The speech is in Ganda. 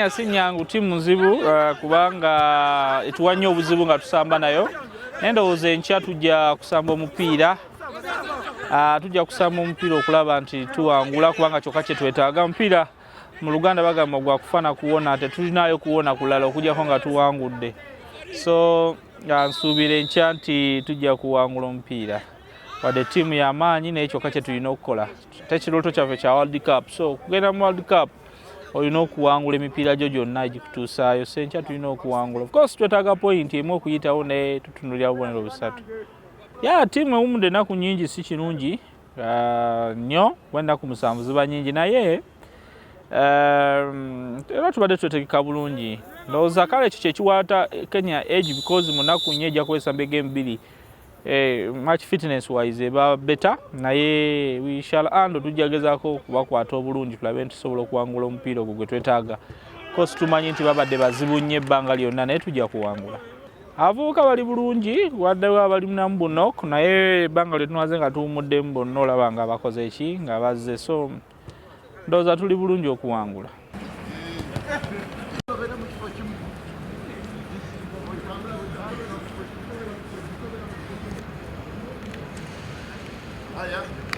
Si nyangu, ttiimu nzibu kubanga etuwa nnyo obuzibu nga tusamba nayo, naye ndowooza enkya tujja kusamba omupiira, tujja kusamba omupiira okulaba nti tuwangula, kubanga kyokka kye twetaaga. Omupiira mu Luganda bagamba gwa kufa na kuwona, tetulinayo kuwona kulala okujjako nga tuwangudde. So nsuubira enkya nti tujja kuwangula omupiira, wadde ttiimu y'amaanyi, naye kyokka kye tulina okukola tekirooto kyaffe kya World Cup. So okugenda mu World Cup olina okuwangula emipiira gyo gyonna egikutuusaayo. So enkya tulina okuwangula. Of course twetaaga point emu okuyitawo, naye tutunulira bubonero busatu. Ya, ttiimu ewumudde ennaku nnyingi, si kirungi nnyo kuba ennaku 7 ziba nnyingi, naye era tubadde twetegeka bulungi. Ndowooza kale ekyo kyekiwaata Kenya edge, because mu nnaku 4 ejja kwesamba egame bbiri. Match fitness wise eba better, naye we shall handle. Tujja gezaako okubakwata obulungi, tulabe nti tusobola okuwangula omupiira ogwo gwe twetaaga. Course tumanyi nti babadde bazibu nnyo ebbanga lyonna, naye tujja kuwangula. Abavubuka bali bulungi, wadde balinamu bunok, naye ebbanga lye tumaze nga tuwumuddemu bonna olaba nga bakoze ki nga bazze, so ndowooza tuli bulungi okuwangula. Haya.